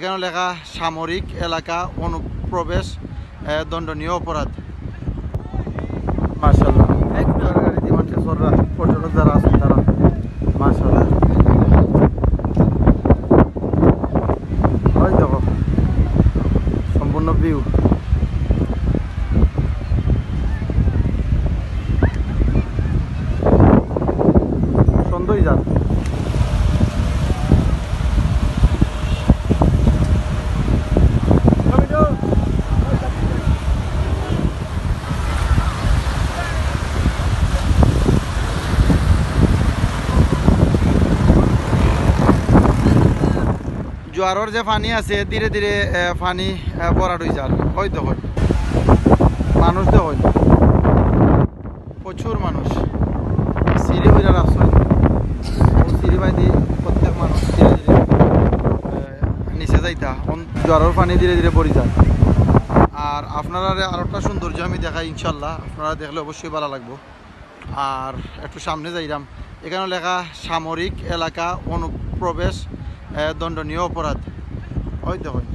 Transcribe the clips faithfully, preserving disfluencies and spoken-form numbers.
এখানো লেখা সামরিক এলাকা অনুপ্রবেশ, আহ, দণ্ডনীয় অপরাধ। মাশাআল্লাহ, এক গাড়ি দিয়ে মানুষে চড়রা, পর্যটক যারা আছেন তারা। মাশাআল্লাহ, ওই দেখো সম্পূর্ণ ভিউ। সন্ধ্যা হয়ে যার। জোয়ারর যে পানি আছে, ধীরে ধীরে, আহ, পানি, আহ, ভরাট হয়ে যার। ওই দেখইন, মানুষ দেখইন, প্রচুর মানুষ। সিঁড়ি হইয়া রাখছইন, ও সিঁড়ি বাইদি প্রত্যেক মানুষ ধীরে ধীরে, আহ, নিচে যাইতা। অন-, জোয়ারর পানি ধীরে ধীরে ভরি যায়। আর আপনারারে আরোটা সৌন্দর্য আমি দেখাই ইনশাল্লাহ, আপনারা দেখলে অবশ্যই ভালা লাগবো। আর একটু সামনে যাইরাম, এখানো লেখা সামরিক এলাকা অনুপ্রবেশ, আহ, দণ্ডনীয় অপরাধ। ওই দেখইন,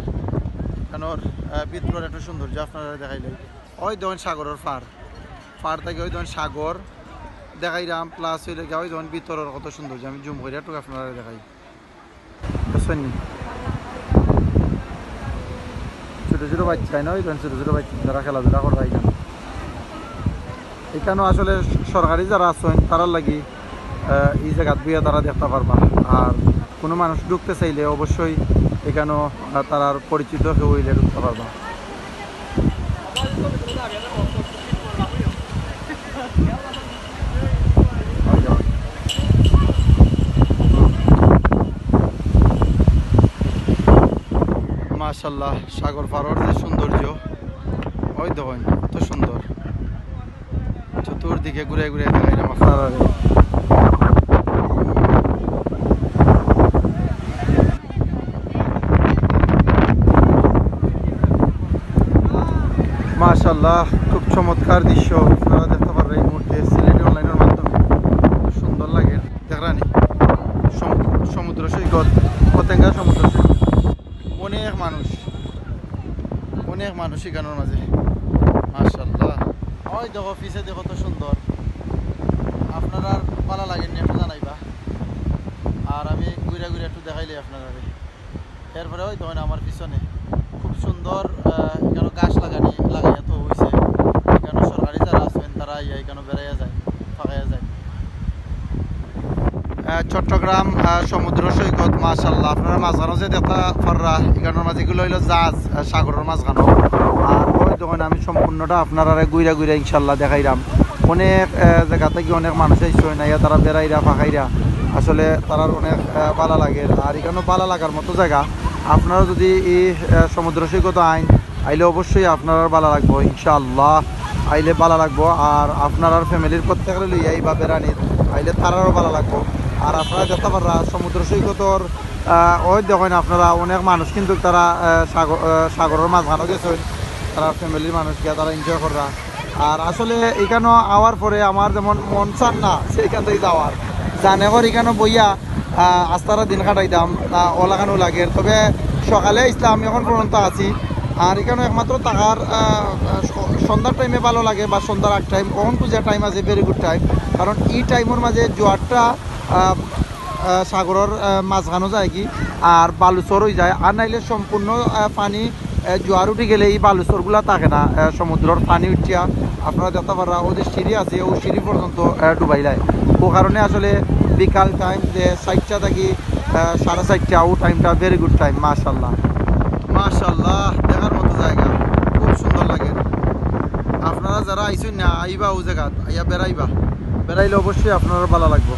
এখানোর, আহ, ভিতরর একটু সৌন্দর্য আপনারারে দেখাইলাই। ওই দেখইন সাগরর পার, পার থাকি ওই দেখইন সাগর দেখাইরাম, plus হইলে গিয়া ওই দেখইন ভিতরর কত সৌন্দর্য। আমি জুম করি একটু আপনারারে দেখাই। বুঝছইন নি? ছোট ছোট বাচ্চাইন, ওই দেখইন ছোট ছোট বাচ্চা, তারা খেলাধুলা কররা এখানো। এখানো আসলে সরকারি যারা আছইন, তারার লাগি, আহ, এই জাগাত বইয়া তারা দেখতা পারবা। আর কোনো মানুষ ঢুকতে চাইলে অবশ্যই এখানো, আহ, তারার পরিচিত কেউ হইলে ঢুকতা পারবা। মাশাআল্লাহ, সাগর পাড়র যে সৌন্দর্য, ওই দেখইন কত সুন্দর। চতুর্দিকে ঘুরে ঘুরে দেখাইলাম আপনারারে। মাশাআল্লাহ, খুব চমৎকার দৃশ্য আপনারা দেখতা পাররা এই মুহূর্তে সিলেটি অনলাইনর মাধ্যমে। খুব সুন্দর লাগে, দেখরানি সমুদ্র, সমুদ্র সৈকত, পতেঙ্গা সমুদ্র সৈকত। অনেক মানুষ, অনেক মানুষ এখানোর মাঝে। মাশাআল্লাহ, ওই দেখো পিছে দেখো কত সুন্দর। আপনারার ভালা লাগের নি একটু জানাইবা। আর আমি ঘুরে ঘুরে একটু দেখাইলাই আপনারারে। এরপরে ওই দেখইন আমার পিছনে খুব সুন্দর, আহ, এখানো গাছ লাগানি, লাগাইয়া তো হইছে। এখানো সরকারি যারা আছইন, তারা আইয়া এখানো বেড়াইয়া যায়, ফাঁকাইয়া যায়। আহ, চট্টগ্রাম, আহ, সমুদ্র সৈকত, মাশাআল্লাহ, আপনারা মাঝখানো যে দেখতা পাররা, এখানোর মাঝে এগুলো হইলো জাহাজ, আহ, সাগরর মাঝখানো। আর ওই দেখইন আমি সম্পূর্ণটা আপনারারে ঘুরা ঘুরা ইনশাআল্লাহ দেখাইরাম। অনেক, আহ, জাগা থাকি অনেক মানুষ আইছইন, আইয়া তারা বেড়াইরা, ফাঁকাইরা। আসলে তারার অনেক, আহ, ভালা লাগের। আর এখানো ভালা লাগার মতো জাগা। আপনারা যদি এই, আহ, সমুদ্র সৈকত আইন, আইলে অবশ্যই আপনারার ভালা লাগবো ইনশাআল্লাহ। আইলে ভালা লাগবো। আর আপনারার ফ্যামিলির প্রত্যেকরে লইয়া আইবা বেড়ানিত, আইলে তারারও ভালা লাগবো। আর আপনারা দেখতা পাররা সমুদ্র সৈকতর, আহ, ওই দেখইন আপনারা অনেক মানুষ কিন্তু তারা, আহ, সাগর, আহ, সাগরর মাঝখানো গেছইন, তারা ফ্যামিলির মানুষ গিয়া তারা এনজয় কররা। আর আসলে এখানো আওয়ার পরে আমার যেমন মন চার না সেইখান থাকি যাওয়ার, জানে কর এখানো বইয়া, আহ, আস্তারা দিন কাটাইতাম, আহ, অলাখানো লাগের। তবে সকালে আইছলাম, এখন পর্যন্ত আছি। আর এখানো একমাত্র থাকার, আহ, স-, সন্ধ্যার টাইমে ভালা লাগে বা সন্ধ্যার আগ টাইম, অখন তো যে টাইম আছে, very good time। কারণ এই টাইমর মাঝে জোয়ারটা, আহ, আহ, সাগরর, আহ, মাঝখানো যায় কি, আর বালুচর হয়ে যায়, আর নাইলে সম্পূর্ণ, আহ, পানি, আহ, জোয়ার উঠি গেলে এই বালুচরগুলা থাকে না, আহ, সমুদ্রর পানি উঠিয়া আপনারা দেখতা পাররা ওদের সিঁড়ি আছে, ও সিঁড়ি পর্যন্ত, আহ, ডুবাইলায়। ও কারণে আসলে বিকাল টাইম যে চাইরটা থাকি, আহ, সাড়ে চাইরটা, ও টাইমটা very good time। মাশাআল্লাহ, মাশাআল্লাহ, দেখার মতো জাগা, খুব সুন্দর লাগে। আপনারা যারা আইছইন না, আইবা ও জাগাত, আইয়া বেড়াইবা, বেড়াইলে অবশ্যই আপনারার ভালা লাগবো।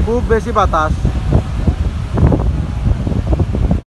খুব বেশি বাতাস,